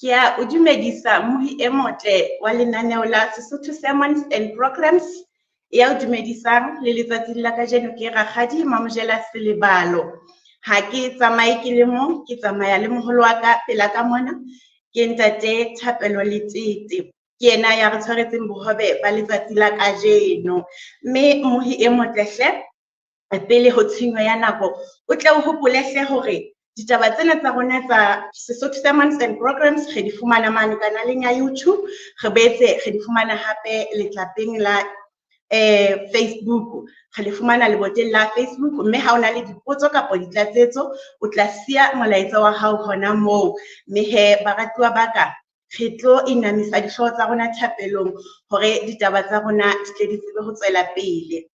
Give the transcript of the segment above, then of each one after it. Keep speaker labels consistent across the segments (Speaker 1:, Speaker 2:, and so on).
Speaker 1: Ke a o dumedisa mmohi e motle wa lenaneo la Sesotho Sermons and Programs. Ya o dumedisang le letsatsing la kajeno ke Rakgadi Mamojela Selebalo. Ha ke tsamaye ke le mong, ke tsamaya le moholo wa ka pela ka mona, ke Ntate Thapelo Letete. Ke yena ya re tshwaretseng bohobe ba letsatsi la kajeno. Mme mmohi e motle hle, pele ho tshenyo ya nako, o tle o hopole hle hore ditaba tsena tsa rona tsa Sesotho Sermons and Programs re di fumana mane kanaleng ya YouTube, re boetse re di fumana hape letlapeng la Facebook, re le fumana leboteng la Facebook. Mme ha o na le dipotso kapa ditlatsetso, o tla siya molaetsa wa hao hona moo. Mme he, baratuwa ba ka, re tlo inamisa dihlooho tsa rona thapelong hore ditaba tsa rona di tle di tsebe ho tswela pele.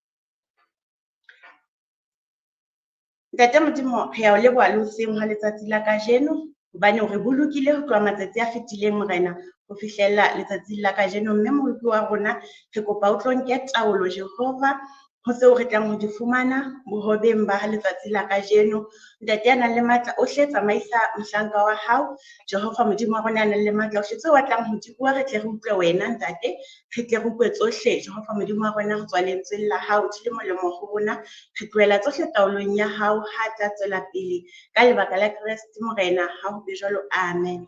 Speaker 1: Ntate Modimo, re a o leboha le hoseng hwa letsatsi la kajeno, hobane o re bolokile ho tloha matsatsi a fetileng, Morena, ho fihlella letsatsing la kajeno. Mme Moloki wa rona, re kopa o tlo nke taolo, Jehova, ho tseo re tlang ho di fumana bohobeng ba letsatsi la kajeno. Ntate ya nang le matla ohle, tsamaisa mohlanka wa hao, Jehova Modimo wa rona ya nang le matla ohle, tseo a tlang ho di bua, re tle re utlwe wena, Ntate, re tle re utlwe tsohle, Jehova Modimo wa rona, ho tswa lentsweng la hao, di le molemo ho rona. Re tlohela tsohle taolong ya hao ha tla tswela pele ka lebaka la Kreste Morena, ha ho be jwalo. Amen.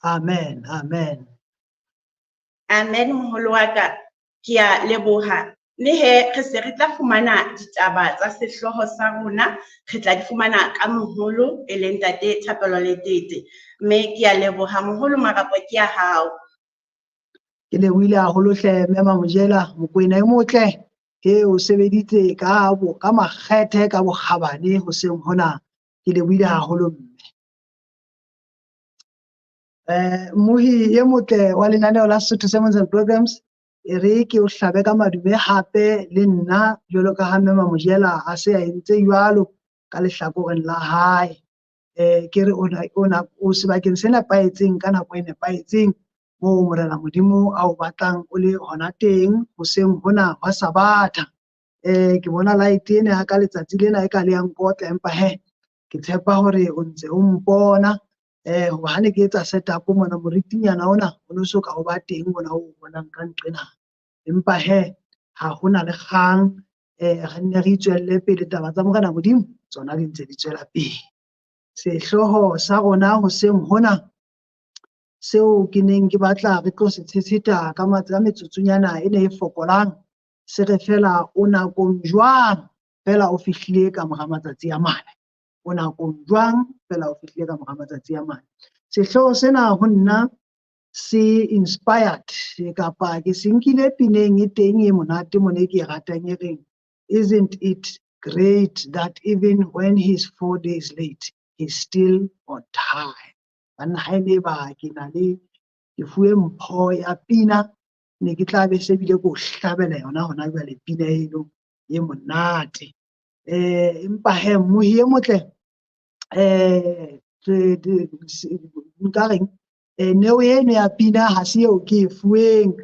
Speaker 2: Amen, amen.
Speaker 1: Amen, moholo wa ka, ke a leboha. Mme he, re se re tla fumana ditaba tsa sehlooho sa rona, re tla di fumana ka moholo e leng Ntate Thapelo Letete. Mme ke a leboha moholo, marapo ke a hao.
Speaker 2: Ke lebohile haholo hle, Mme Mamojela, Mokoena e motle. He, o sebeditse ka bo ka makgethe ka bokgabane hoseng hona. Ke lebohile haholo mme. Mmohi e motle wa lenaneo la Sesotho Sermons and Programs, e re ke o hlabe ka madume hape le nna jwalo ka ha Mme Mamojela a se a entse jwalo ka lehlakoreng la hae. Ke re o sebakeng se nepahetseng ka nako e nepahetseng moo Morena Modimo a o batlang o le hona teng hoseng hona hwa Sabatha. Ke bona light ena ya ka letsatsi lena e ka le ya nkotla, empa he ke tshepa hore o ntse o mpona. Hoba ha ne ke etsa setup mona, moritinyana ona o no so ka o ba teng mona o bonang ka nqena. Empa he ha hona le kgang, re nne re itswelle pele, taba tsa Morena Modimo tsona di ntse di tswela pele. Sehlooho sa rona hoseng hona seo ke neng ke batla re tlo se tshetsheta ka metsotsonyana e ne e fokolang, se re fela o nakong jwang fela o fihlile ka mora matsatsi a mane. O nakong jwang fela o fihlile ka mora matsatsi a mane. Sehlooho sena ho nna se inspired kapa ke se nkile pineng e teng e monate mone ke e ratang e reng, isn't it great that even when he's 4 days late, he's still on time. Banna, ha e ne ba ke na le ke fuwe mpho ya pina, ne ke tla be se bile ke o hlabela yona hona jwale pina eno e monate. Empa he, mmohi e motle, nka reng, neo eno ya pina ha se eo ke e fuweng.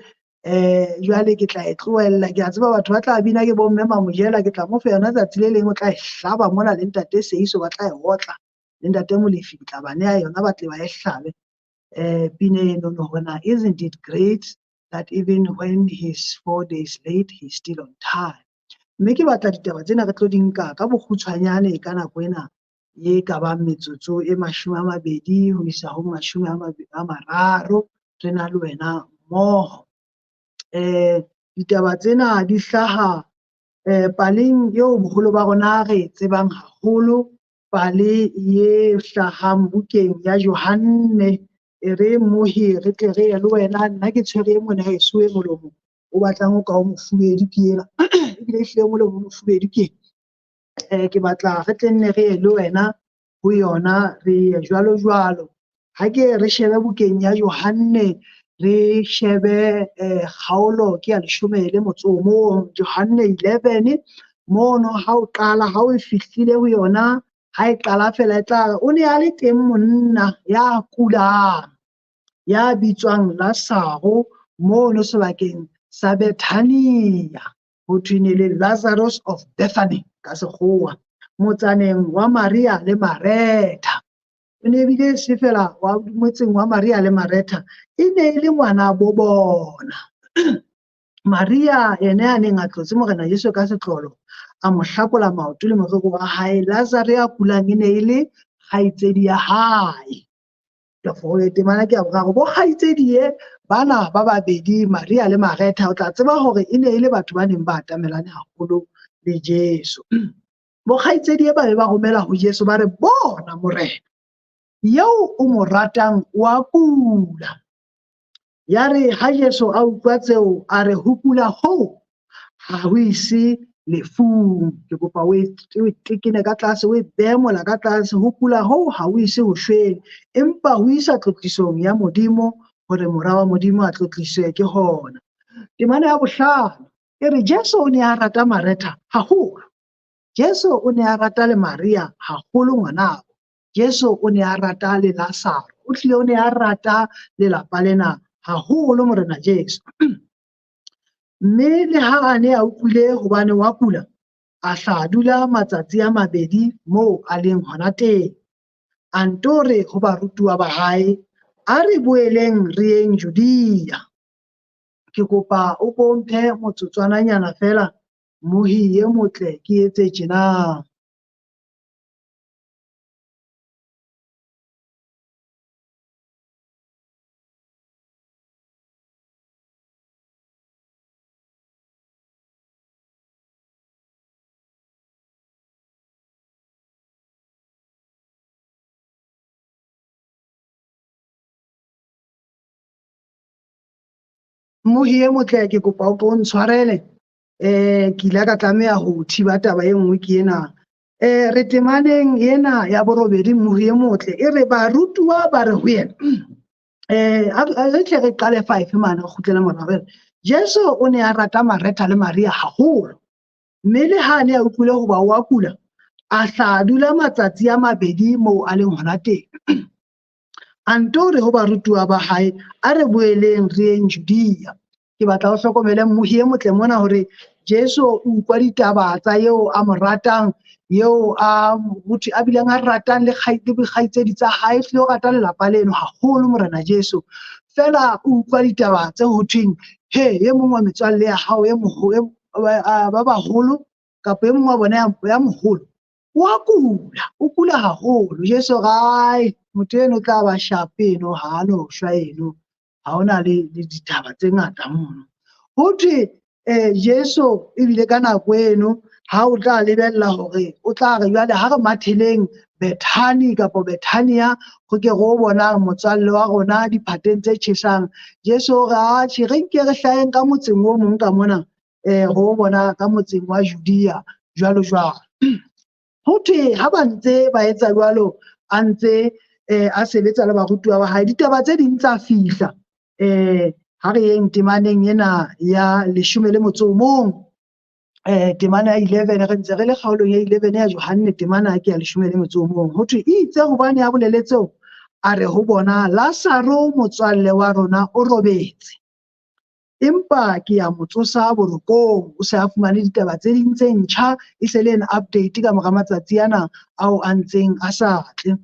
Speaker 2: Jwale ke tla e tlohella. Ke a tseba batho ba tla bina ke bo mme Mamojela, ke tla mo fa yona tsatsi le leng, o tla e hlaba mona le ntate Seiso ba tla e otla, le ntate Molefi ke tla ba neha yona ba tle ba e hlabe. Pina eno hore na isn't it great that even when he's 4 days late, he's still on time. Mme ke batla ditaba tsena re tlo di nka ka bokgutshwanyane ka nako ena e ka bang metsotso e 20 ho isa ho 30 re na le wena mmoho. Ditaba tsena di hlaha paleng eo boholo ba rona re e tsebang haholo, pale e hlahang bukeng ya Johanne. E re mmohi re tle re ye le wena, nna ke tshwere e mona heso e molomo o batlang o ka o mofubedu ke ena. Ebile ehlile molomo o mofubedu ke ena. Ke batla re tle nne re ye le wena ho yona, re ye jwalo jwalo. Ha ke re shebe bukeng ya Johanne, re shebe kgaolo ke ya 11, Johanne 11, mono ha o qala, ha o e fihlile ho yona, ha e qala fela e tla re, o ne a le teng monna ya kulang, ya bitswang Lazaro, mono sebakeng sa Bethania, ho thwe ne le Lazarus of Bethany ka sekgowa, motsaneng wa Maria le Maretha. O ne ebile e se feela wa motseng wa Maria le Maretha, e ne e le ngwana bo bona. Maria yena ya neng a tlotse Morena Jesu ka setlolo, a mo hlakola maoto le moriri wa hae. Lazaro ya kulang e ne e le kgaitsedi ya hae. Temana ke ya boraro. Bo kgaitsedie bana ba babedi, Maria le Maretha, o tla tseba hore e ne e le batho ba neng ba atamelane haholo le Jesu. Bo kgaitsedie ba be ba romela ho Jesu ba re, bona Morena, eo o mo ratang wa kula. Yare ha Jesu a utlwa tseo, a re ho kula hoo ha ho ise lefung. Ke kopa o e tekene ka tlase, o e behe mola ka tlase. Ho kula hoo ha ho ise ho shweng, empa ho isa tlotlisong ya Modimo, hore Mora wa Modimo a tlotliswe ke hona. Temana ya bohlano e re Jesu o ne a rata Maretha haholo. Jesu o ne a rata le Maria haholo ngwanabo. Jesu o ne a rata le Lazaro. O hlile o ne a rata lelapa lena haholo Morena Jesu. Mme le ha a ne a utlwile hobane wa kula, a hla dula matsatsi a mabedi moo a leng hona teng. A nto re ho barutuwa ba hae, a re boeleng re yeng Judea. Ke kopa o ko mphe motsotswananyana feela, mohi e motle, ke etse tjena. Mohi e motle, ke kopa o tlo ntshwarele. Ke ile ka tlameha ho thiba taba e nngwe ke ena. Re temaneng ena ya borobedi, mohi e motle, e re barutuwa ba re ho yena. Re tle re qale 5 mane, re kgutlele morao. Re re, Jesu o ne a rata Maretha le Maria haholo. Mme le ha a ne a utlwile hoba o a kula, a hla dula matsatsi a mabedi moo a leng hona teng. A nto re ho barutuwa ba hae, a re boeleng re yeng Judea. Ke batla o hlokomele mohi e motle mona hore Jesu o utlwa ditaba tsa eo a mo ratang, eo a motho a bileng a ratang le dikgaitsedi tsa hae, hlile o rata lelapa leno haholo Morena Jesu. Feela o utlwa ditaba tse ho thweng, he, e mong wa metswalle ya hao e ba baholo kapa e mong wa bona ya moholo wa kula, o kula haholo. Jesu re, ai, motho eno o tla ba shape eno, ha a no shwa eno, ha hona le ditaba tse ngata mono. Ho thwe Jesu ebile ka nako eno ha o tla lebella hore o tla re jwale ha re matheleng Bethani kapa Bethania, ho ke re o bonang motswalle wa rona diphateng tse tjhesang. Jesu o re, atjhe, re nke re hlaheng ka motseng o mong ka mona, re o bona ka motseng wa Judea, jwalo jwalo. Ho thwe ha ba ntse ba etsa jwalo, a ntse a sebetsa le barutuwa ba hae, ditaba tse ding tsa fihla. Ha re yeng temaneng ena ya 11, temana ya 11, re ntse re le kgaolong ya 11 ya Johanne, temana ke ya 11. Ho thwe itse hobane a bolele tseo, a re ho bona, Lazaro motswalle wa rona o robetse, empa ke ya mo tsosa borokong. O se a fumane ditaba tse ding tse ntjha, e se le an update ka mora matsatsi ana ao a ntseng a sa tle.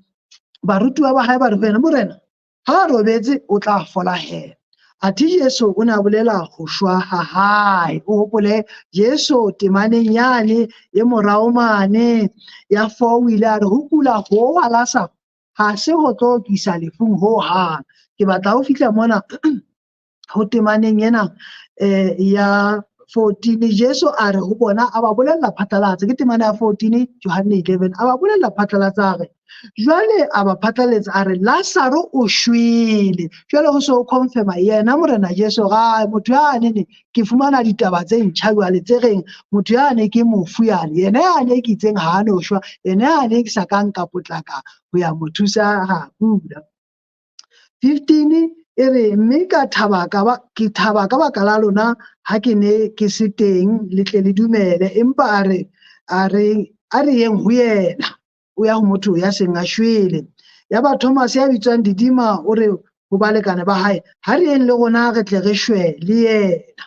Speaker 2: Barutuwa ba hae ba re ho yena, Morena, ha a robetse o tla fola he. Athe Jesu o ne a bolela ho shwa ha hae. O hopole Jesu temaneng yane e morao mane ya 4 o ile a re ho kula ho wa Lazaro ha se ho tlo tlisa lefung ho hang. Ke batla ho fihla mona ho temaneng ena ya 14. Jesu a re ho bona, a ba bolella phatlalatsa, ke temana ya 14 Johanne 11, a ba bolella phatlalatsa a re, jwale a ba phatlalatsa a re Lazaro o shwele. Jwale ho so confirma yena Morena Jesu, ra motho ya ne ke fumana ditaba tse ntjha jwale tse reng motho ya ne ke mofu yane, yena ya ne ke itseng ha a no shwa, yena ya ne ke sa ka nka potlaka ho ya mo thusa ha kula. 15 e re, mme ka thaba ka ba, ke thaba ka baka la lona ha ke ne ke se teng, le tle le dumele. Empa a re yeng ho yena, o ya ho motho ya seng a shwele. Ya ba Thomas ya bitswang Didima o re ho balekane ba hae, ha re yeng le rona re tle re shwe le yena.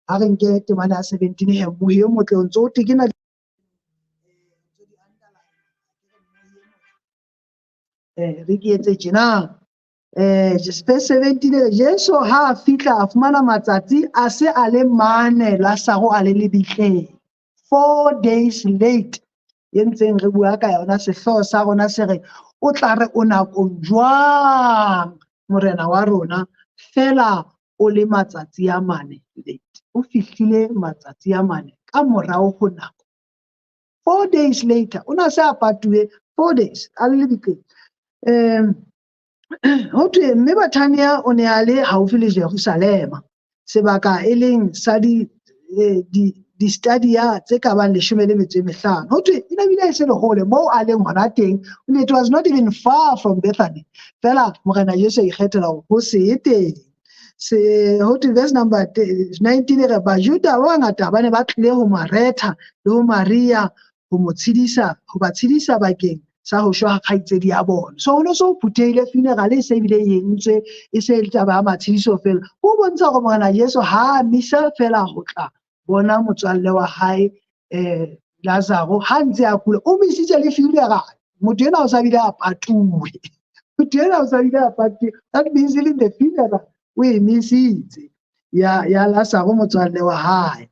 Speaker 2: Ha re nke temana ya 17 he, mohi e motle o ntso o tekena Re ke etse tjena. Verse 17, Jesu ha a fihla a fumana matsatsi a se a le mane Lazaro a le lebitleng. 4 days late. E ntseng re bua ka yona, sehlooho sa rona se re o tla re o nakong jwang morena wa rona, fela o le matsatsi a mane late. O fihlile matsatsi a mane ka morao ho nako. 4 days later, o na se a patuwe 4 days a le lebitleng. Ho thwe mme Bethania o ne a le haufi le Jerusalema, sebaka e leng sa di-stadia tse ka bang 15. Ho thwe e ne bile e se le hole moo a leng hona teng. It was not even far from Bethany. Fela morena Jesu a ikgethela hore ho se ye teng. Se ho thwe verse number 19 re Bajuda ba bangata ba ne ba tlile ho Maretha le ho Maria ho mo tshedisa, ho ba tshedisa bakeng sa ho shwa ha kgaitsedi ya bona. So ho no so phuthehile, funeral e se ebile e entswe, e se le taba ya matshediso fela. Ho bontsha hore morena Jesu ha a misa fela ho tla bona motswalle wa hae Lazaro ha ntse a kula, o misitse le funeral. Motho enwa o sa bile a patuwe. Motho enwa o sa bile a patuwe. That means even the funeral o e misitse ya Lazaro motswalle wa hae.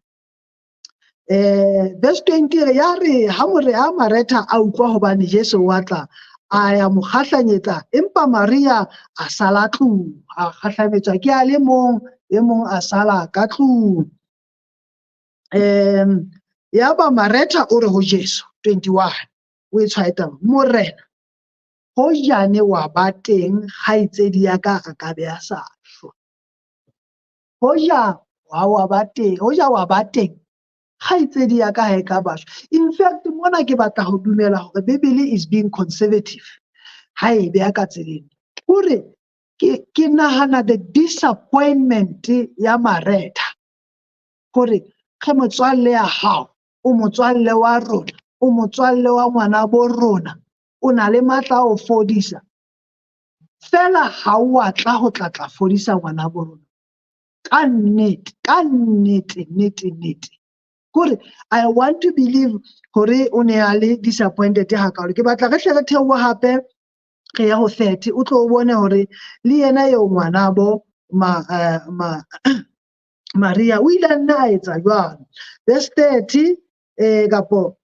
Speaker 2: Verse 20 re ya re ha more ha Maretha a utlwa hobane Jesu wa tla, a ya mo kgahlanyetsa, empa Maria a sala tlung, a kgahlametswa ke a le mong, e mong a sala ka tlung. Yaba Maretha o re ho Jesu, 21, o e tshwae taba, Morena, hojane wa ba teng kgaitsedi ya ka a ka be a sa shwa. Hoja wa ba teng, hoja wa ba teng kgaitsedi ya ka ha e ka ba shwa. In fact, mona ke batla ho dumela hore Bibele is being conservative ha e beha ka tseleng. Hore ke nahana the disappointment ya Maretha hore ke motswalle ya hao, o motswalle wa rona, o motswalle wa ngwana bo rona, o na le matla a ho fodisa, fela ha o a tla ho tla tla fodisa ngwana bo rona. Ka nnete, ka nnete, nnete, nnete. Kore I want to believe hore o ne a le disappointed hakalo. Ke batla re hle re theohe hape re ya ho 30, o tlo bone hore le yena eo ngwanabo ma Maria o ile a nna a etsa jwalo. Verse 30, kapo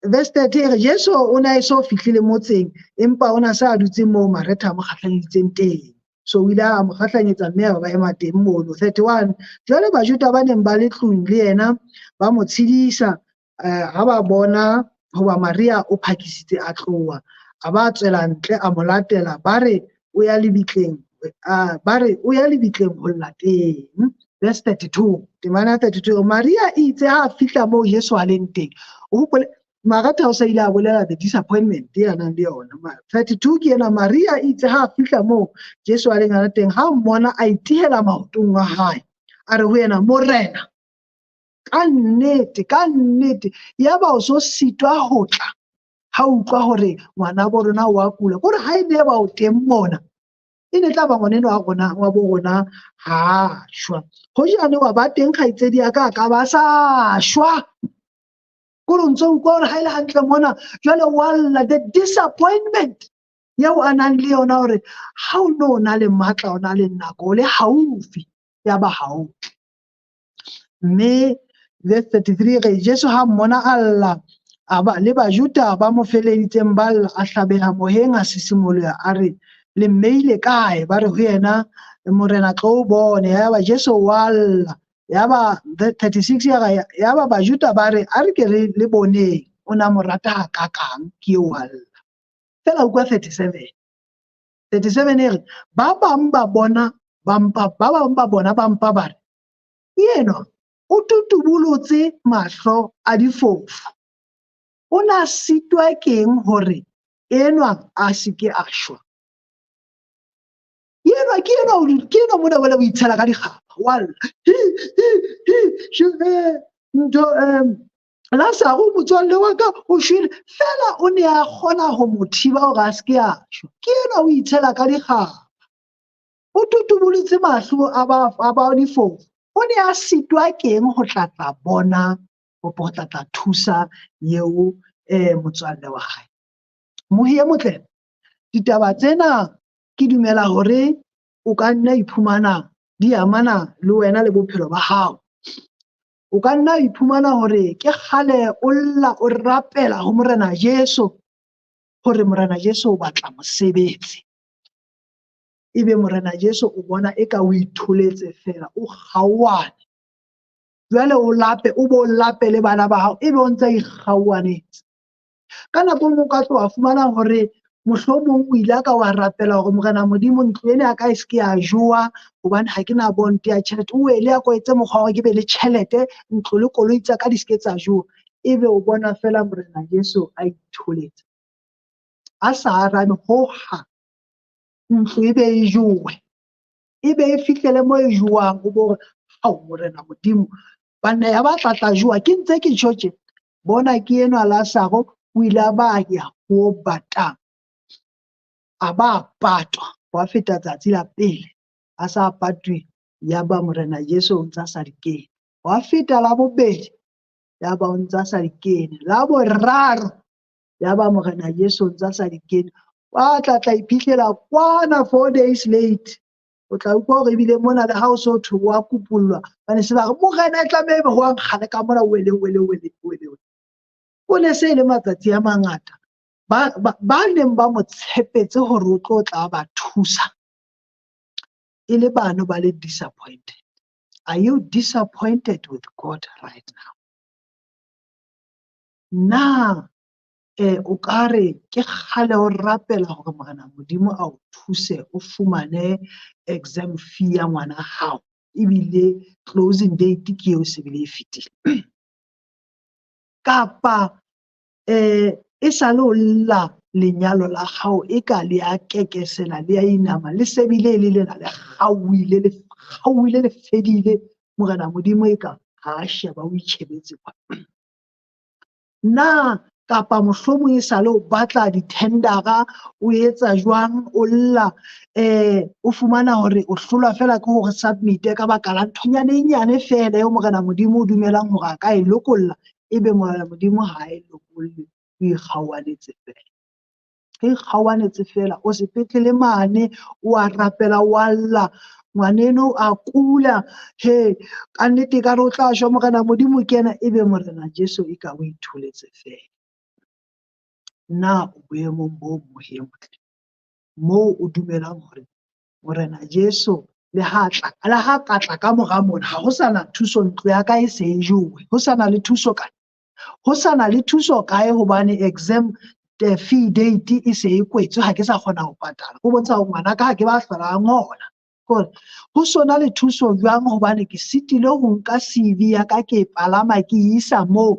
Speaker 2: verse 30 e re Jesu o ne a eso fihlile motseng, empa o ne a sa dutse moo Maretha a mo kgahlanyeditseng teng. So o ile a mo kgahlanyetsa mme a ba ema teng mono. 31, jwale Bajuda ba neng ba le tlung le yena ba mo tshedisa, ha ba bona hoba Maria o phakisitse a tloha, a ba tswela ntle a mo latela, ba re o ya lebitleng, ba re o ya lebitleng ho lla teng. Verse 32, temana 32, Maria itse ha a fihla moo Jesu a leng teng, o hopole Maretha o sa ile a bolela the disappointment ya nang le yona. 32 ke ena, Maria itse ha a fihla moo Jesu a leng teng, ha mmona a itihela maotong a hae, a re ho yena, Morena, ka nnete, ka nnete, yaba o so sitwa ho tla ha utlwa hore ngwana bo rona wa kula. Kore ha e ne ba o teng mona, e ne tla ba ngwaneno wa rona, wa bo rona ha shwa. Hojane wa ba teng kgaitsedi ya ka, a ka ba sa shwa. Kore o ntso utlwa hore ha e le hantle mona, jwale wa lla, the disappointment eo a nang le yona hore ha o no na le matla, o na le nako, o le haufi, ya ba ha o tle. Mme verse 33 re Jesu ha mmona a lla, a ba le Bajuda ba mo feleditseng ba lla, a hlabeha moyeng, a sisimoloha, a re le mmeile kae? Ba re ho yena, Morena tlo o bone. Yaba Jesu wa lla. Yaba 36 ya re, yaba Bajuda ba re, a re ke re le boneng, o na mo rata hakakang, ke eo wa lla. Fela utlwa 37. 37 e re, ba bang ba bona, ba mpa, ba bang ba bona ba mpa ba re, enwa o tutubolotse mahlo a difofu. O na sitwa keng hore enwa a se ke a shwa? Enwa ke enwa o ke enwa mona wena o itshela ka dikgapha, wa lla. Hi, hi, hi, ntho, Lazaro motswalle wa ka o shwele, fela o ne a kgona ho mo thiba hore a se ke a shwa. Ke enwa o itshela ka dikgapha. O tutubolotse mahlo a ba difofu. O ne a sitwa keng ho tla tla bona, ho tla tla thusa eo motswalle wa hae. Mohi e motle, Ditaba tsena ke dumela hore o ka nna iphumana di amana le wena le bophelo ba hao. O ka nna iphumana hore ke kgale o lla o rapela ho Morena Jesu hore Morena Jesu o batla mosebetsi. Ebe Morena Jesu o bona eka o itholetse fela, o kgaohane. Jwale o lape, o bo lape le bana ba hao, ebe o ntsa ikgaohanetse. Ka nako e nngwe o ka tloha fumana hore mohlomong o ile ka wa rapela hore Morena Modimo ntlo ena ya ka e se ke ya jowa hobane ha ke na bond ya tjhelete. O wele a ko etse mokgwa wa hore ke be le tjhelete, ntlo le koloi tsa ka di se ke tsa jowa. Ebe o bona fela Morena Jesu a itholetse, a sa arabe hohang. Ntlo e be e jowe, e be e fihlele mo e jowang, o bo re hao Morena Modimo, banna ya ba tla tla jowa. Ke ntse ke tjho tje, bona ke enwa Lazaro o ile a ba ya ho batang, a ba patwa, wa feta tsatsi la pele a sa patwe, ya ba Morena Jesu o ntsa sa di kene. Wa feta la bobedi, ya ba o ntsa sa di kene. La boraro, ya ba Morena Jesu o ntsa sa di kene. Wa tla tla iphihlela kwana 4 days late. O tla utlwa hore ebile mona le ha o so thwe wa kupullwa, ba ne se ba re Morena e tlameha ebe ho a nkgale ka mona, wele, wele, wele, wele, wele. O ne se e le matsatsi a mangata ba neng ba mo tshepetse hore o tlo tla ba thusa, e le bano ba le disappointed. Are you disappointed with God right now? Na o ka re ke kgale o rapela hore Morena Modimo a o thuse o fumane exam fee ya ngwana hao, ebile closing date ke eo se bile e fetile. Kapa e sale o lla lenyalo la hao e ka le a kekesela, le a inama, le se bile le lena le kgaohile, le kgaohile, le fedile. Morena Modimo e ka ha a sheba o itjhebetse kwa. Na kapa mohlomong e sale o batla di-tendera, o etsa jwang, o lla, o fumana hore o hlolwa fela ke hore submit-e ka baka la nthonyana e nyane fela eo Morena Modimo o dumelang hore a ka e lokolla, ebe Morena Modimo ha e lokolle, o ikgaohanetse fela. O ikgaohanetse fela, o sepetlele mane, o a rapela, o a lla, ngwaneno a kula, he, ka nnete ekare o tla shwa, Morena Modimo ke yena, ebe Morena Jesu e ka o itholetse fela. Na o boemong bo mohe motle, moo o dumelang hore Morena Jesu le ha tla, le ha ka tla ka mora mona, ha ho sa na thuso, ntlo ya ka e se e jowe, ho sa na le thuso kae? Ho sa na le thuso kae hobane exam fee date e se e kwetswe, ha ke sa kgona ho patala. Ho bontsha hore ngwana ka ha ke ba hlola a ngola. Hore ho sona le thuso jwang hobane ke sitile ho nka CV ya ka ke e palama ke isa moo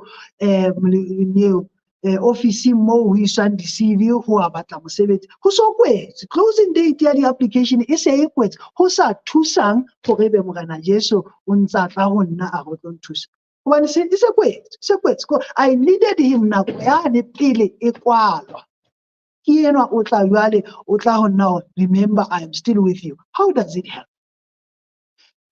Speaker 2: ofising moo ho iswang di-CV ho a batla mosebetsi. Ho so kwetswe, closing date ya di-application e se e kwetswe. Ho sa thusang hore ebe Morena Jesu o ntsa tla ho nna a re o tlo nthusa. Hobane se e se kwetswe, se kwetswe. I needed him nako yane pele e kwalwa. Ke enwa o tla jwale, o tla ho nna hore remember I am still with you. How does it help?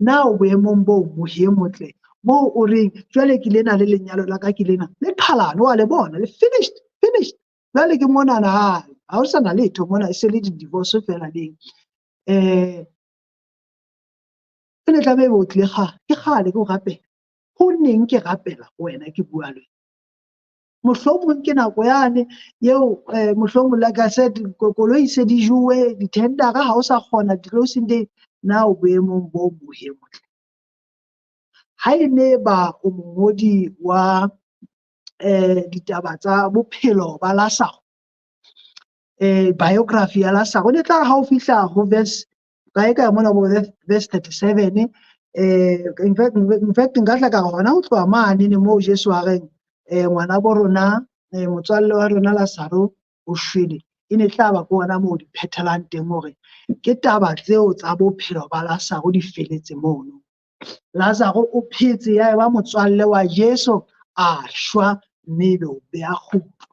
Speaker 2: Now boemong bo mohe motle, moo o reng jwale ke lena le lenyalo la ka ke lena, le qhalane wa le bona, le finished, finished. Jwale ke monana ha ho sana letho mona, e se le di-divorce fela leng. E ne tlameha ebe o tlile kgale, ke kgale ke o rapela. Ho neng ke rapela ho wena ke bua le wena. Mohlomong ke nako yane eo mohlomong like I said, koloi se di jowe, di-tendera ha o sa kgona di-closing date. Na o boemong bo mohe motle? Ha e ne ba o mongodi wa ditaba tsa bophelo ba Lazaro, biography ya Lazaro, ne tla re ha o fihla ho verse, kae kae mona bo verse 37, in fact nka tla ka re hona ho tloha mane ne moo Jesu a reng, ngwana bo rona, motswalle wa rona Lazaro o shwele, e ne tla ba ke hona moo di phethelang teng hore ke taba tseo tsa bophelo ba Lazaro di feletse mono. Lazaro o phetse ya eba motswalle wa Jesu, a shwa mme ebe o beha kgutlo.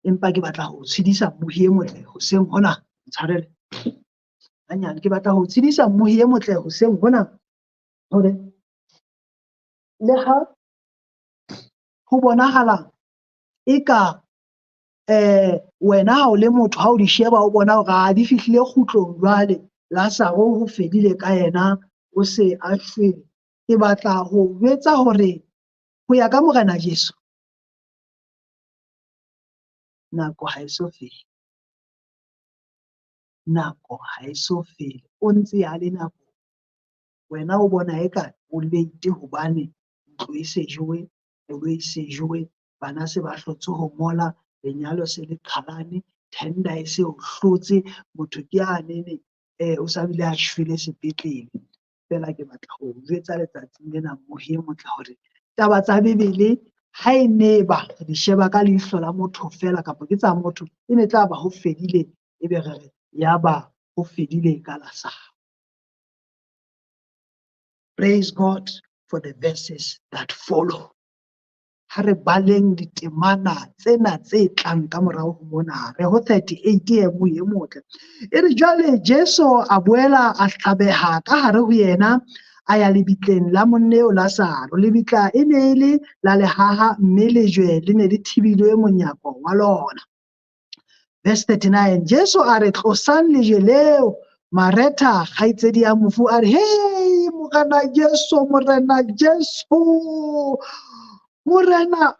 Speaker 2: Empa ke batla ho tshedisa mmohi e motle hoseng hona, ntshwarele hanyane, ke batla ho tshedisa mmohi e motle hoseng hona hore le ha ho bonahala eka Wena ha o le motho ha o di sheba o bona hore ha di fihlile kgutlong jwale, Lazaro ho fedile ka yena, o se a shwele. Ke batla ho jwetsa hore ho ya ka Morena Jesu, nako ha e so fele. Nako ha e so fele. O ntse a le nako. Wena o bona eka o late hobane ntlo e se jowe, koloi e se jowe, bana se ba hlotse ho ngola, lenyalo se le qhalane, tender e se o hlotse, motho ke a nene o sa bile a shwele sepetlele. Fela ke batla ho jwetsa letsatsing lena mmohi e motle hore taba tsa Bibele ha e ne ba re di sheba ka leihlo la motho fela kapa ke tsa motho, e ne tla ba ho fedile, ebe re re ya ba ho fedile ka Lazaro. Praise God for the verses that follow. Ha re baleng ditemana tsena tse tlang ka morao ho mona, re ho 38 e nngwe e motle. E re jwale Jesu a boela a hlabeha ka hare ho yena, a ya lebitleng la monna eo Lazaro. Lebitla e ne e le la lehaha, mme lejwe le ne le thibilwe monyako wa lona. Verse 39, Jesu a re tlosang lejwe leo. Maretha kgaitsedi ya mofu a re, hey, Morena Jesu, Morena Jesu, Morena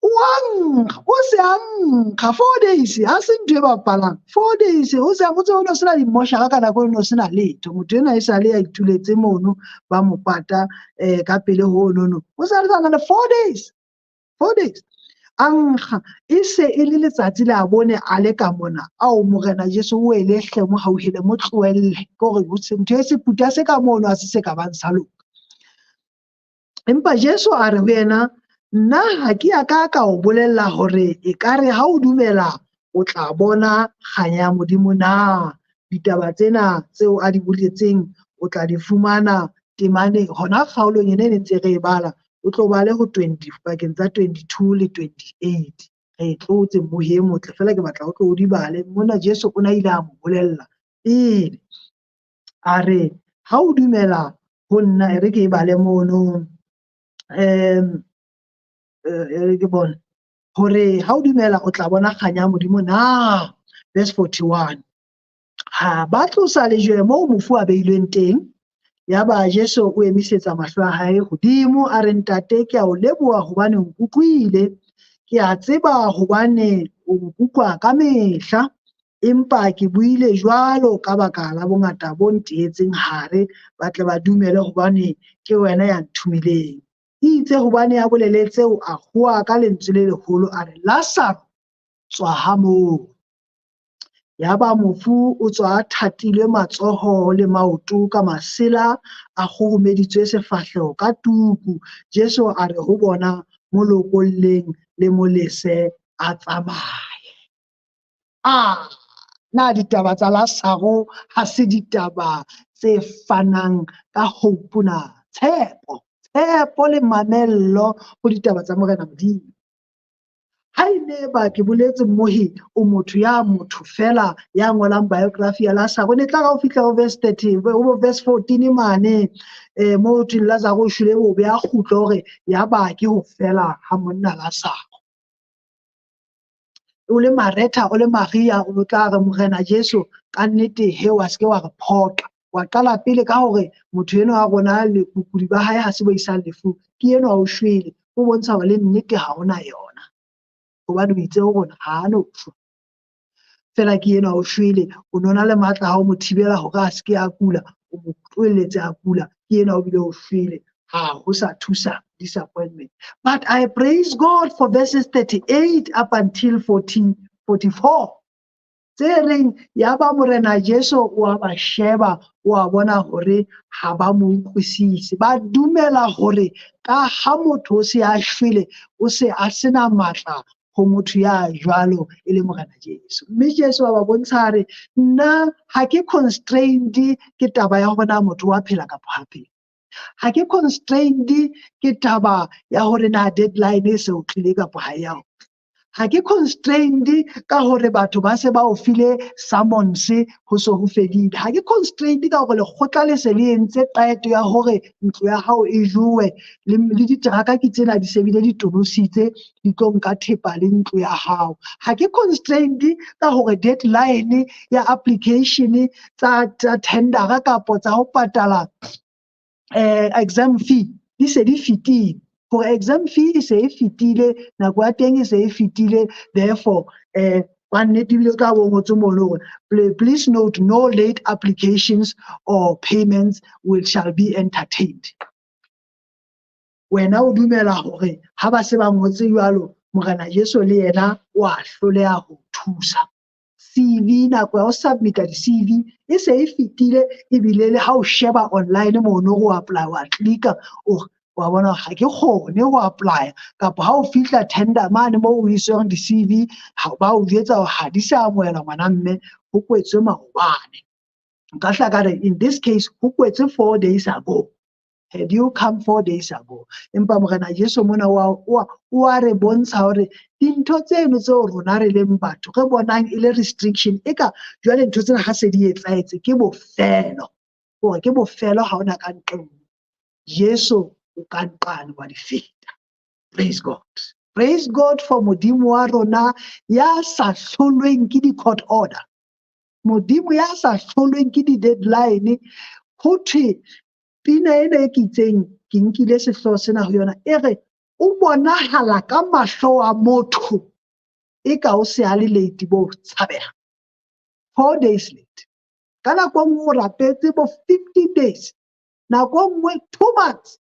Speaker 2: wa nkga, o se a nkga 4 days, ha se ntho e bapalang. 4 days, o se a motse o no sena dimmoshara ka nako eno, sena letho. Motho ena e sale a ituletse mono, ba mo pata ka pele ho nono. O sa le le 4 days. 4 days. A nkga, e se e le letsatsi la bone a le ka mona. Ao Morena Jesu o ele hle mo hauhele, mo tlohelle. Ke hore ntho e se puta se ka mono ha se se ka bang sa loka. Empa Jesu a re ho yena, nna ha ke a ka ka o bolella hore ekare ha o dumela o tla bona kganya ya Modimo na? Ditaba tsena tseo a di boletseng o tla di fumana temaneng hona kgaolong ena e ne ntse re e bala, o tlo bale ho 20 pakeng tsa 22 le 28. Re e tlotse mmohi e motle, fela ke batla o tlo o di bale. Mona Jesu o na ile a mo bolella pele, a re ha o dumela ho nna, e re ke e bale mono, e ke bone hore ha o dumela o tla bona kganya ya Modimo na. Verse 41, ha ba tlosa lejwe moo mofu a beilweng teng, yaba Jesu o emisetsa mahlo a hae hodimo, a re, Ntate, ke a o leboha hobane o nkutlwile. Ke a tseba hobane o nkutlwa ka mehla, empa ke buile jwalo ka baka la bongata bo nteetseng hare, ba tle ba dumele hobane ke wena ya nthomileng. Itse hobane a bolele tseo, a howa ka lentswe le leholo, a re, Lazaro, tswa ha moo. Yaba mofu o tswa a thatilwe matsoho le maoto ka masela, a kgurumeditswe sefahleho ka tuku. Jesu a re ho bona, mo lokolleng le mo lese a tsamaye. Ah, na ditaba tsa Lazaro ha se ditaba tse fanang ka hope na? Tshepo, tshepo le mamello ho ditaba tsa Morena Modimo. Ha e ne ba ke boletse mmohi, o motho ya motho fela ya ngolang biography ya Lazaro, ne tla ra o fihla ho verse 30, ho verse 14 mane, mo ho thweng Lazaro o shwele bobe, a kgutla hore ya ba ke ho fela ha monna Lazaro. O le Maretha, o le Maria, o tla re Morena Jesu, ka nnete he wa se ke wa re phoqa. Wa qala pele ka hore motho enwa wa rona le bokudi ba hae ha se bo isang lefung, ke enwa o shwele, o bontsha hore le nnete ha ona yona. Hobane o itse ho rona ha a no shwa. Fela ke enwa o shwele, o nona le matla ha o mo thibela hore a se ke a kula, o mo tlohelletse a kula, ke enwa o bile o shwele, ha ho sa thusa disappointment. But I praise God for verses 38 up until 44. Tse reng yaba Morena Jesu o a ba sheba, o a bona hore ha ba mo utlwisise. Ba dumela hore ka ha motho o se a shwele, o se a sena matla ho motho ya jwalo e le Morena Jesu. Mme Jesu a ba bontsha a re, nna ha ke constrained ke taba ya hore na motho wa phela kapa ha phela. Ha ke constrained ke taba ya hore na deadline e se o tlile kapa ha e ya. Ha ke constrained ka hore batho ba se ba o file summons, ho so ho fedile. Ha ke constrained ka hore lekgotla le se le entse qeto ya hore ntlo ya hao e jowe, le diteraka ke tsena di se bile di tonositse, di tlo nka thepa le ntlo ya hao. Ha ke constrained ka hore deadline ya application tsa tendera kapa tsa ho patala exam fee di se di fetile. Hore exam fee e se e fetile, nako ya teng e se e fetile, therefore ka nnete ebile o tla bo ngotswe mono hore please note, no late applications or payments will shall be entertained. Wena o dumela hore ha ba se ba ngotse jwalo, Morena Jesu le yena wa hloleha ho thusa. CV, nako ya ho submit-a di-CV e se e fetile, ebile le ha o sheba online mono o apply, wa click-a, o wa bona ha ke kgone ho apply-a. Kapa ha o fihla tender mane moo o iswang di-CV, ba o jwetsa hore ha di sa amohelwa ngwana mme, ho kwetswe maobane. Nka hla ka re in this case ho kwetswe 4 days ago. Had you come 4 days ago. Empa Morena Jesu mona wa re bontsha hore dintho tseno tseo rona re leng batho re bonang e le restriction, eka jwale ntho tsena ha se di etsahetse ke bofelo, hore ke bofelo, ha hona ka nqe nngwe. Jesu o ka nqane wa di feta. Praise God. Praise God for Modimo wa rona ya sa hlolweng ke di-court order. Modimo ya sa hlolweng ke di-deadline. Ho thwe pina ena e ke itseng, ke nkile sehlooho sena ho yona, e re o bonahala ka mahlo a motho eka o se a le late bo tshabeha. 4 days late. Ka nako e nngwe o rapetse bo 15 days. Nako e nngwe 2 months.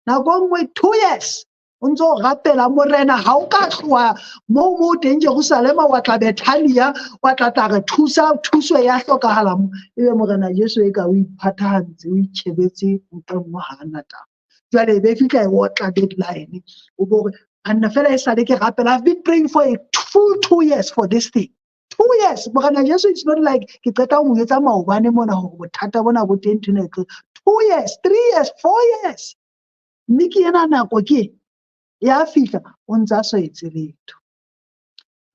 Speaker 2: Nako e nngwe 2 years. O ntso o rapela Morena, ha o ka tloha moo mo teng Jerusalema wa tla Bethania, wa tla tla re thusa, thuso ya hlokahala mo. Ebe Morena Jesu e ka o iphathahantse, o itjhebetse ntho e nngwe, ha ana taba. Jwale e be fihla e otla deadline, o bo re anna fela esale ke rapela, I've been praying for a full 2 years for this thing. 2 years. Morena Jesu, it's not like ke qeta ho mo jwetsa maobane mona hore bothata bona bo teng, nthwena e tlo. 2 years, 3 years, 4 years. Mme ke ena nako ke ya fihla, o ntsa sa etse letho.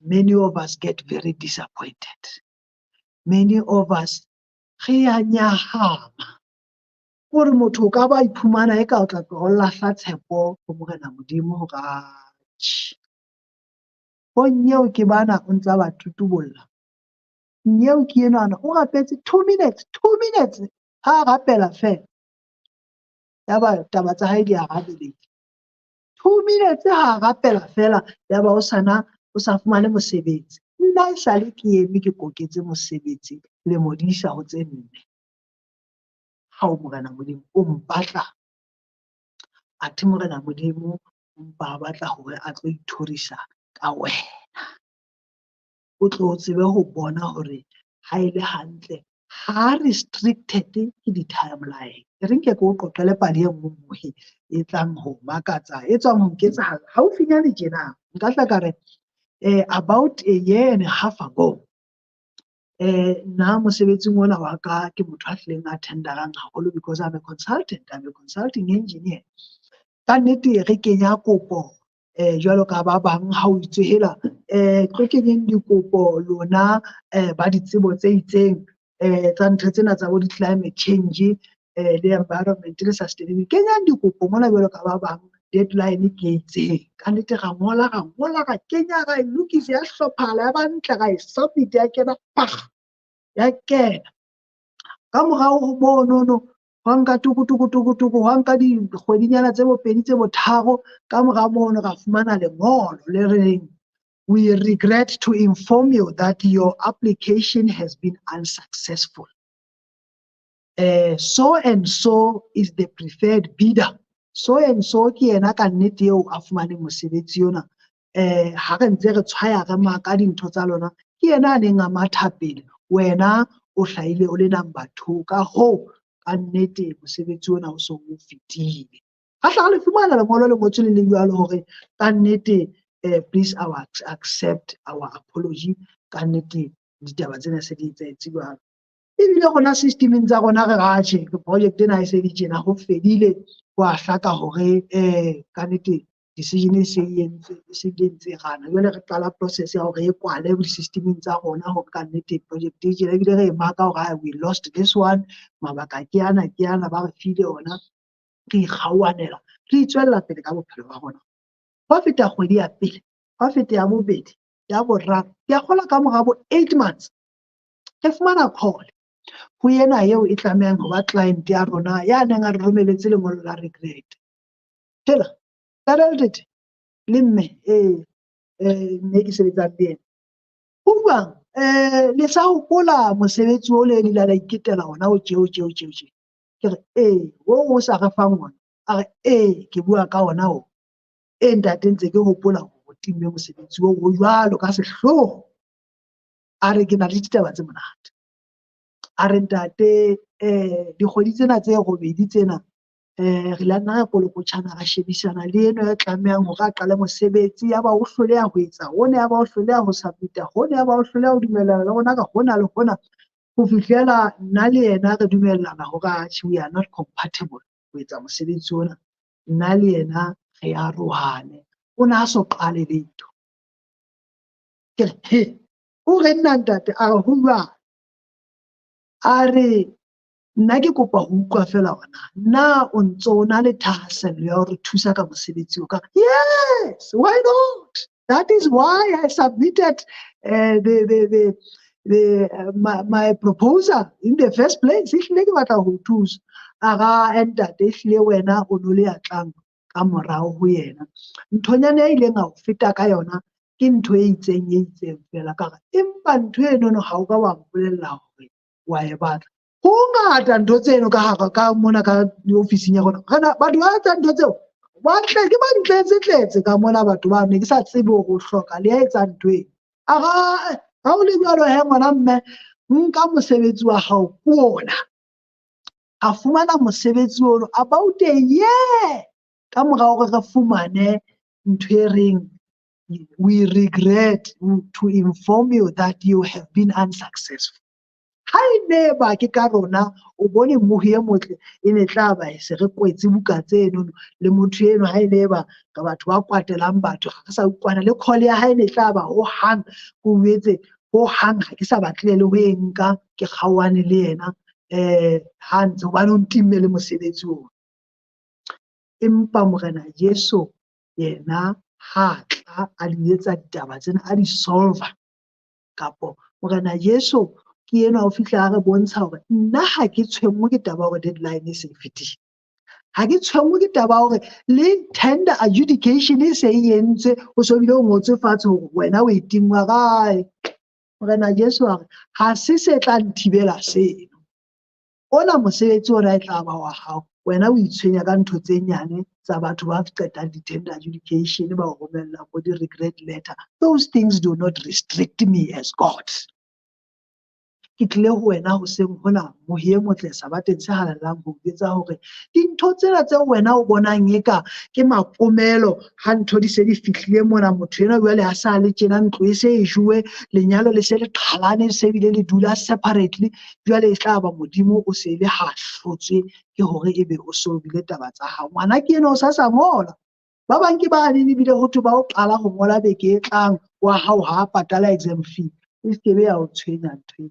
Speaker 2: Many of us get very disappointed. Many of us re ya nyahama. Hore motho o ka ba iphumana eka o tla tloha o lahla tshepo ho Morena Modimo hore atjhe. Bo nnyeo ke bana o ntsa ba tutubolla. Nnyeo ke enwana o rapetse 2 minutes, 2 minutes ha a rapela fela. Yaba taba tsa hae di arabelehile. 2 minutes ha a rapela fela, yaba o sana o sa fumane mosebetsi. Nna esale ke eme ke koketse mosebetsi lemo di isa ho tse 4. Hao Morena Modimo o mpatla. Athe Morena Modimo o mpa a batla hore a tlo ithorisa ka wena. O tlo tsebe ho bona hore ha e le hantle ha restricted ke di-timeline. E re nke ke o qoqele pale e nngwe mohe e tlang ho makatsa, e tswang ho nketsahala haufinyane tjena. Nka hla ka re about a year and a half ago, nna mosebetsing ona wa ka ke motho a hlileng a tender-ang haholo because I'm a consultant, I'm a consulting engineer. Ka nnete re kenya kopo jwalo ka ba bang ha o itswe hela, tlo kenyeng dikopo lona ba ditsebo tse itseng tsa ntho tsena tsa bo di-climate change le environment le sustainability. Kenyang dikopo mona jwalo ka ba bang, deadline ke e itseng. Ka nnete ra ngola, ra ngola, ra kenya, ra e lokisa, ya hlophahala, ya ba ntle, ra e submit, ya kena, ya kena. Ka morao ho monono hwa nka tuku tuku tuku tuku, hwa nka dikgwedinyana tse bo pedi, tse bo tharo. Ka mora mono ra fumana lengolo le reng, "We regret to inform you that your application has been unsuccessful. So and so is the preferred bidder." So and so ke yena ka nnete eo a fumaneng mosebetsi ona. Ha re ntse re tshwaya re maka dintho tsa lona, ke yena a neng a matha pele. Wena o hlahile o le number 2. Ka hoo, ka nnete mosebetsi ona o so o fetile. Ra hla re le fumana lengolo le ngotswe le le jwalo hore ka nnete please our accept our apology. Ka nnete ditaba tsena se di etsahetse jwalo. Ebile rona system-eng tsa rona re re atjhe, project ena e se le tjena ho fedile, ho a hlaka hore ka nnete. Decision e se e entswe, e se e ntse e gana. Jwale re qala process ya hore e kwale di-system-eng tsa rona hore ka nnete project e tjena, ebile re e mark-a hore we lost this one, mabaka ke ana ke ana, ba re file ona, re ikgaoanela, re itswella pele ka bophelo ba rona. Hwa feta kgwedi ya pele, hwa feta ya bobedi, ya boraro, ke a kgolwa ka mora bo 8 months, re fumana call ho ena eo e tlamehang ho ba client ya rona ya neng a re romeletse lengolo la regret. Hela, ntate le mme mme ke sebetsang le yena. Ho jwang? Le sa hopola mosebetsi o le ile la iketela ona o tje o tje o tje o tje. Ke re ee, oo o sa re fang ona. A re ee, ke bua ka ona oo. Ee ntate, ntse ke hopola hore o timme mosebetsi oo o jwalo ka sehloho. A re ke na le ditaba tse monate. A re ntate, dikgwedi tsena tse robedi tsena re la nna ra kolokotjhana, ra shebisana le enwa ya tlamehang hore a qale mosebetsi, ya ba o hloleha ho etsa hona, ya ba o hloleha ho submit-a hona, ya ba o hloleha ho dumellana le rona ka hona le hona, ho fihlela nna le yena re dumellana hore atjhe, we are not compatible ho etsa mosebetsi ona. Nna le yena re arohane. O na so qale letho. Ke re he, o re nna ntate? A re ho jwang? A re nna ke kopa ho utlwa feela hore na o ntso o na le thahasello ya hore thusa ka mosebetsi o ka. Yes, why not? That is why I submitted the my proposal in the first place. Ehlile ke batla ho thusa. A ra ntate, ehlile wena o no le ya tlang ka morao ho yena. Nthonyana e ileng a o feta ka yona ke ntho e itseng e itseng feela ka re, empa ntho enono ha o ka wa mpolella hore wa e batla. Ho ngata ntho tseno ka hara ka mona ka ofising ya rona. Rena batho ba etsang ntho tseo ba tle ke ba ntletse tletse ka mona, batho ba ne ke sa tsebe hore o hloka le ya etsang ntho eno. A ra ha o le jwalo he, ngwana mme, nka mosebetsi wa hao ke ona. A fumana mosebetsi ono about a year ka mora hore re fumane ntho e reng we regret to inform you that you have been unsuccessful. Ha e ne ba ke ka rona, o bone mmohi e motle, e ne tla ba se re kwetse buka tseno le motho eno. Ha e ne ba ka batho ba kwatelang batho, ha re sa utlwana le call ya hae, ne tla ba hohang ke o jwetse hohang ha ke sa batle le ho e nka, ke kgaohane le yena ha ntse hobane o ntimme le mosebetsi ona. Empa Morena Jesu yena ha tla a di etsa ditaba tsena, a di solve-a, kapo Morena Jesu ke enwa o fihla a re bontsha hore nna ha ke tshwenngwe ke taba ya hore deadline e se e fetile. Ha ke tshwenngwe ke taba ya hore le tender adjudication e se e entswe, o so bile o ngotswe fatshe hore wena o e tingwa kae. Morena Jesu a re ha se se tla nthibela seno. Ona mosebetsi ona e tla ba wa hao. Wena o itshwenya ka ntho tse nyane tsa batho ba qetang di-tender adjudication, ba o romella bo di-regret letter. Those things do not restrict me as God. Ke tlile ho wena hoseng hona, mohi e motle, sabateng se halalelang, ho jwetsa hore dintho tsena tseo wena o bonang eka ke mapomelo, ha ntho di se di fihlile mona, motho enwa jwale ha sa le tjena, ntlo e se e jowe, lenyalo le se le qhalane, se bile le dula separately, jwale e tla ba Modimo o se le ha hlotswe ke hore ebe o so bile taba tsa hao. Ngwana ke enwa o sa sa ngola. Ba bang ke bane ebile ho thwe ba o qala ho ngola beke e tlang, wa hao ha patala exam fee. E se ke ya o tshwenya ntho eo.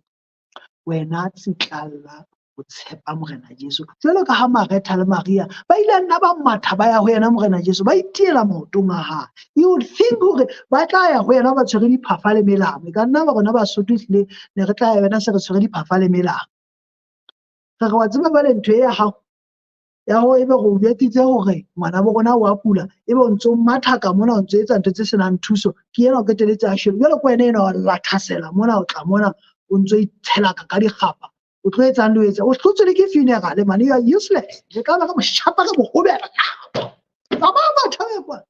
Speaker 2: Wena tsitlalla o tshepa Morena Jesu. Jwalo ka ha Maretha le Maria ba ile nna ba matha ba ya ho yena Morena Jesu, ba itiela maotong a hae. You would think hore ba tla ya ho yena ba tshwere diphafa le melamo. E ka nna ba rona Basotho ehlile ne re tla ya wena se re tshwere diphafa le melamo. Re re wa tseba jwale ntho e ya hao ya hore ebe re o jwetsitse hore ngwana bo rona wa kula, ebe o ntso matha ka mona, o ntso etsa ntho tse senang thuso, ke ena o qetelletse a shwele. Jwale ke wena enwa wa lathasela mona, o tla mona o ntso itshela ka dikgapa, o tlo etsang le o etsa, o hlotswe le ke funeral man, you are useless. Re ka ba re mo shapa, re mo hobela, tsamaya matha o ye kwana.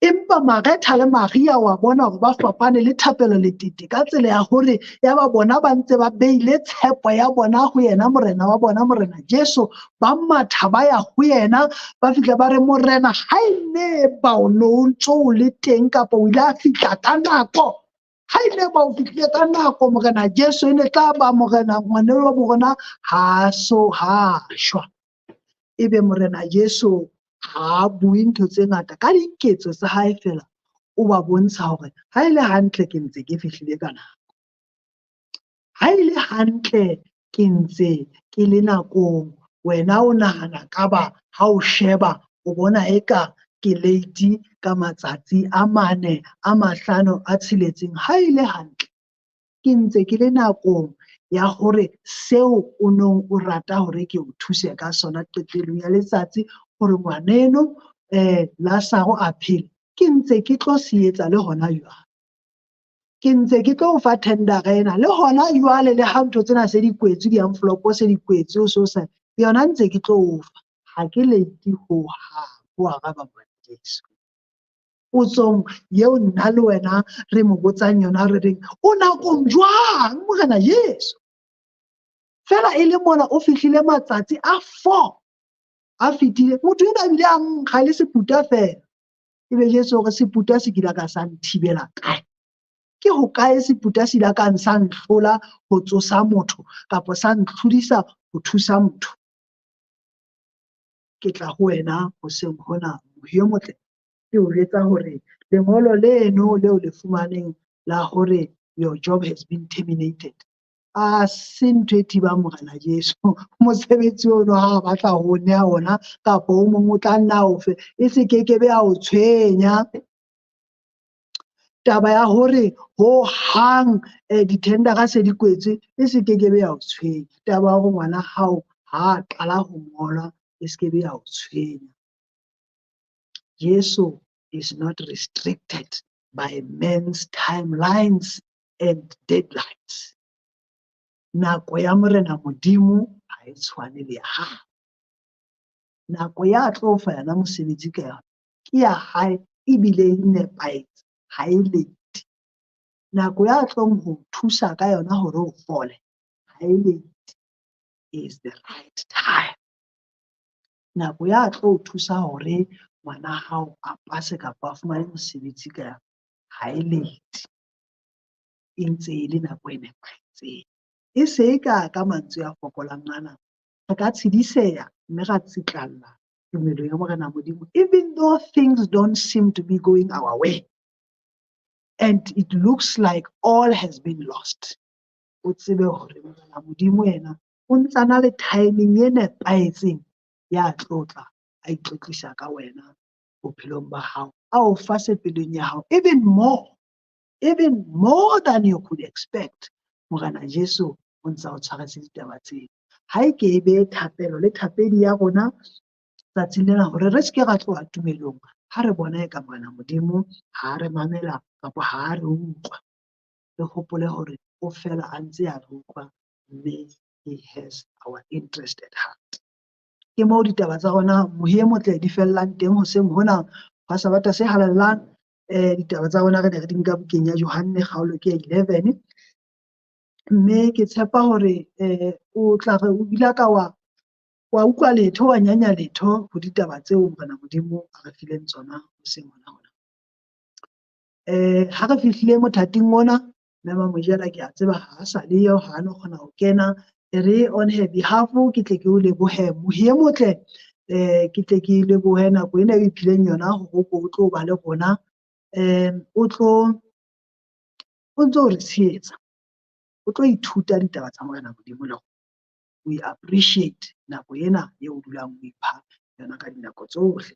Speaker 2: Empa Maretha le Maria wa bona hore ba fapane le thapelo letete ka tsela ya hore ya ba bona ba ntse ba beile tshepo ya bona ho yena Morena wa bona, Morena Jesu. Ba matha ba ya ho yena, ba fihla ba re Morena, ha e ne ba o no o ntso o le teng, kapa o ile a fihla ka nako, ha e ne ba o fihlile ka nako Morena Jesu, e ne tla ba Morena ngwana wa bo rona ha so ha shwa. Ebe Morena Jesu Ha a bue ntho tse ngata, ka diketso tsa hae fela o ba bontsha hore ha e le hantle ke ntse ke fihlile ka nako. Ha e le hantle ke ntse ke le nakong, wena o nahana ka ba ha o sheba o bona eka ke late ka matsatsi a 4, a 5, a 6. Ha e le hantle ke ntse ke le nakong ya hore seo o nong o rata hore ke o thuse ka sona qetellong ya letsatsi hore ngwaneno Lazaro a phele, ke ntse ke tlo se etsa le hona jwale. Ke ntse ke tlo fa tendera ena le hona jwale, le ha ntho tsena se di kwetswe, di-envelope se di kwetswe, o so sa yona ntse ke tlo o fa. Ha ke late hohang, ho araba Morena Jesu. Potsong eo nna le wena re mo botsang yona, re reng o nakong jwang Morena Jesu? Fela e le mona o fihlile matsatsi a 4 a fetile, motho ena ebile a nkga le seputa fela. Ebe Jesu hore seputa se kile ka sa nthibela kae? Ke hokae seputa se ile ka sa nhlola ho tsosa motho kapa sa ntlhodisa ho thusa motho? Ke tla ho wena hoseng hona, mohi o motle, ke o jwetsa hore lengolo leno leo le fumaneng la hore your job has been terminated, a se ntho e thibang Morena Jesu. Mosebetsi ono ha a batla ho neha ona kapa o mong o tla nna o fe, e se kekebe ya o tshwenya. Taba ya hore ho hang dithendera se di kwetswe e se kekebe ya o tshwenya. Taba ya hore ngwana hao ha a qala ho ngola e se kebe ya o tshwenya. Jesu is not restricted by men's timelines and deadlines. Nako ya Morena Modimo ha e tshwane le ya hao. Nako ya tlo fa yona mosebetsi ka yona ke ya hae ebile e nepahetse, ha e late. Nako ya tlong ho thusa ka yona hore o fole ha e late, is the right time. Nako ya tlo thusa hore ngwana hao a pase kapa a fumane mosebetsi ka yona ha e late, e ntse e le nako e nepahetseng. E se e ka ka mantswe a fokolang ana re ka tshediseha mme ra tsitlalla tumelong ya Morena Modimo, even though things don't seem to be going our way and it looks like all has been lost. O tsebe hore Morena Modimo yena o ntsana le timing e nepahetseng ya tlotla a itlotlisa ka wena bophelong ba hao, a o fa se pelong ya hao, even more than you could expect. Morena Jesu o ntsa o tshwaretse ditaba tseo. Ha e ke e be thapelo le thapedi ya rona tsatsing lena hore re seke ra tloha tumelong ha re bona eka Morena Modimo ha re mamela kapa ha re utlwa. Re hopole hore o fela a ntse a re utlwa mme he has our interest at heart. Ke moo ditaba tsa rona mohi e motle di fellang teng hoseng hona hwa Sabata se halalelang. Ditaba tsa rona re ne re di nka bukeng ya Johanne kgaolo ke ya 11. Mme ke tshepa hore o tla re o bile ka wa utlwa letho, wa nyanya letho ho ditaba tseo Morena Modimo a re fileng tsona hoseng hona hona. Ha re fihlile mothating ona, Mme Mamojela ke a tseba ha a sa leyo, ha a no kgona ho kena. E re on her behalf ke tle ke o lebohe mohi e motle, ke tle ke lebohe nako ena e iphileng yona hore o tlo ba le rona. O tlo o ntso re tshehetsa, o tlo ithuta ditaba tsa Morena Modimo le rona. We appreciate nako ena eo o dulang o ipha yona ka dinako tsohle.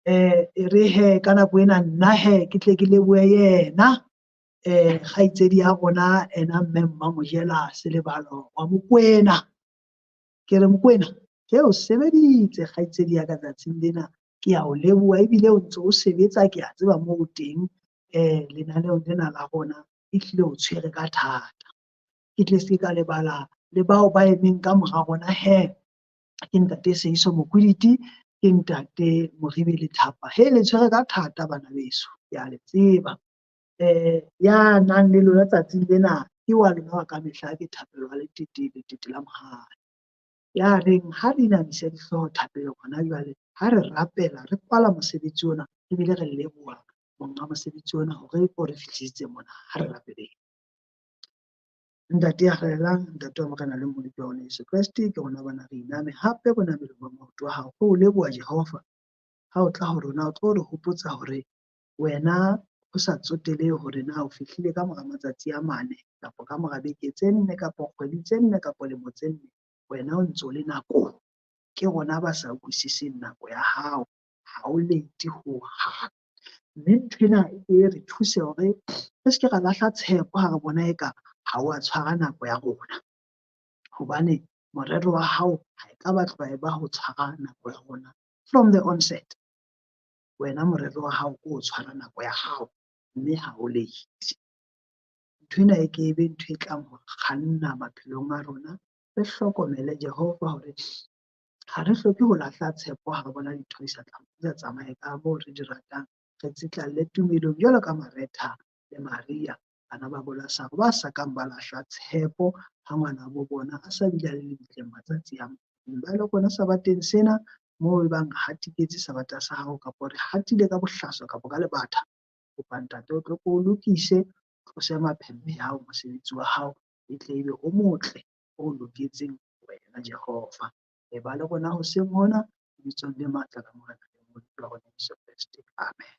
Speaker 2: E re he ka nako ena nna he ke tle ke lebohe yena kgaitsedi ya rona ena mme Mmamojela Selebalo wa Mokwena. Ke re Mokwena, ke o sebeditse kgaitsedi ya ka tsatsing lena, ke a o leboha ebile o ntse o sebetsa, ke a tseba moo o teng lenaneong lena la rona ehlile o tshwere ka thata. Ke tle se ka lebala le bao ba emeng ka mora rona he, ke ntate Seiso Mokwiditi, ke ntate Moribe Lethapa. He le tshwere ka thata bana beso, ke a le tseba. Ya nang le lona tsatsing lena ke wa lona wa kamehla, ke Thapelo wa Letete, Letete la Mohale. Ya reng ha re inamise dihlooho thapelong hona jwale, ha re rapela re kwala mosebetsi ona ebile re leboha monga mosebetsi ona hore o re fihlisitse mona. Ha re rapeleng. Ntate ya halalelang, Ntate wa Morena le Mmoloki wa rona Jesu Kreste, ke rona bana re iname hape bonamelong ba maoto a hao. Re o leboha Jehova Ha o tla ho rona o tlo re hopotsa hore wena ho sa tsotelehe hore na o fihlile ka mora matsatsi a 4 kapa ka mora beke tse 4 kapa kgwedi tse 4 kapa lemo tse 4, wena o ntso le nakong. Ke rona ba sa utlwisiseng nako ya hao, ha o late hohang. Mme nthwena e re thuse hore re seke ra lahla tshepo ha re bona eka ha o a tshwara nako ya rona. Hobane morero wa hao ha e ka ba tloha e ba ho tshwara nako ya rona from the onset. Wena morero wa hao ke ho tshwara nako ya hao mme ha o late. Nthwena e ke ebe ntho e tlang ho kganna maphelong a rona. Re hlokomele Jehova hore ha re hloke ho lahla tshepo ha re bona dintho di sa tsamaye ka moo re di ratang. Re tsitlalle tumelong jwalo ka Maretha le Maria, bana ba bo Lazaro ba sa kang ba lahla tshepo ha ngwana bo bona a sa bile a le lebitleng matsatsi a mang. Ba le rona sabateng sena moo e bang hatiketse sabata sa hao kapa re hatile ka bohlaswa kapa ka lebatha, kopa ntate o tlo ko o lokise, tlose maphemme ao mosebetsi wa hao e tle ebe o motle o loketseng wena Jehova. E ba le rona hoseng hona lebitsong le matla la Morena le Moloko wa rona Jesu Kreste. Amen.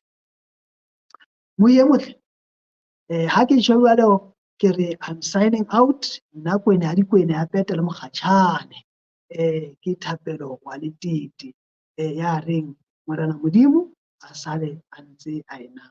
Speaker 2: Moya e motle, ha ke tjho jwalo ke re I'm signing out. Nna Kwene ha Dikwene ha Pete le Mokgatjhane. Ke Thapelo wa Letete ya reng Morena Modimo a sale a ntse a ena